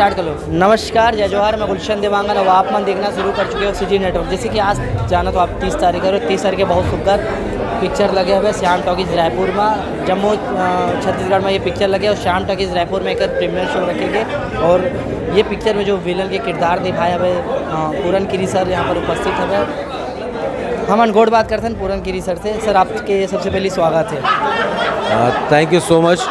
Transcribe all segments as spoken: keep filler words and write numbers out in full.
Start कर लो। नमस्कार, जय जोहार, मैं गुलशन देवांगन। अब आप मन देखना शुरू कर चुके हो सीजी नेटवर्क। जैसे कि आज जाना तो आप तीस तारीख है, और तीस तारीख के बहुत सुंदर पिक्चर लगे हुए श्याम टॉकीज रायपुर में, जम्मू अ, छत्तीसगढ़ में ये पिक्चर लगे, और श्याम टॉकीज रायपुर में एक प्रीमियर शो रखेंगे। और ये पिक्चर में जो विलन के किरदार निभाए हुए अ, पूरन गिरी सर यहाँ पर उपस्थित है। हमन गोठ बात करथन पूरन गिरी सर से। सर, आपके सबसे पहले स्वागत है। Thank you so much.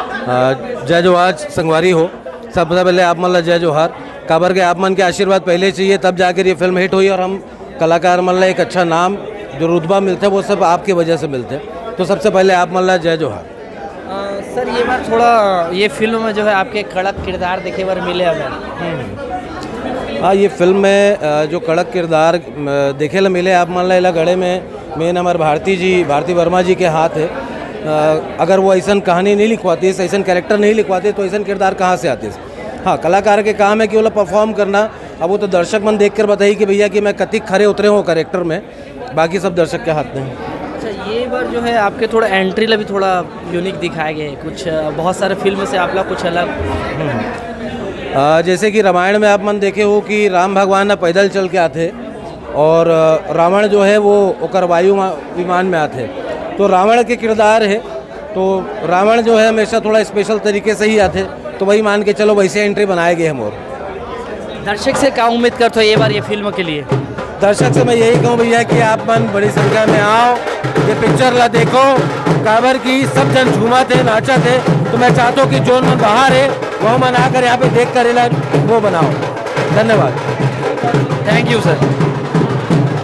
जय जोहार संगवारी हो। सबसे पहले आप मन ला जय जोहार। काबर के आप मन के आशीर्वाद पहले चाहिए, तब जाकर ये फिल्म हिट हुई और हम कलाकार मन ला एक अच्छा नाम, जो रुतबा मिलता है, वो सब आपकी वजह से मिलते हैं। तो सबसे पहले आप मन ला जय जोहार। अ, सर, ये बार थोड़ा ये फिल्म में जो है आपके कड़क किरदार देखे बर मिले हमें। हाँ, ये फिल्म में अ, जो कड़क किरदार अ, देखे ला मिले आप मन ला, एला गढ़े में मेन हमारे भारती जी, भारती वर्मा जी के हाथ है। अ, अगर वो ऐसा कहानी नहीं लिखवाते, ऐसा कैरेक्टर नहीं लिखवाते, तो ऐसा किरदार कहाँ से आते? हाँ, कलाकार के काम है कि वो परफॉर्म करना। अब वो तो दर्शक मन देख कर बताई कि भैया कि मैं कतिक खरे उतरे हूँ कैरेक्टर में, बाकी सब दर्शक के हाथ में है। अच्छा, ये बार जो है आपके थोड़ा एंट्री ला भी थोड़ा यूनिक दिखाए गए, कुछ अ, बहुत सारे फिल्म से आप लोग कुछ अलग। अ, जैसे कि रामायण में आप मन देखे हो कि राम भगवान ना पैदल चल के आते और अ, रावण जो है वो ओकर वायु मा- विमान में आते, तो रावण के किरदार है। तो रावण जो है हमेशा थोड़ा स्पेशल तरीके से ही आते, तो वही मान के चलो, वैसे एंट्री बनाए गए हम। और दर्शक से क्या उम्मीद करते हो ये बार ये फिल्म के लिए? दर्शक से मैं यही कहूँ भैया कि आप मन बड़ी संख्या में आओ, ये पिक्चर ला देखो। काबर की सब जन झूमा थे, नाचा थे, तो मैं चाहता हूँ कि जोन मन बाहर है, वो मन आकर यहाँ पे देख कर इला वो बनाओ। धन्यवाद। Thank you sir.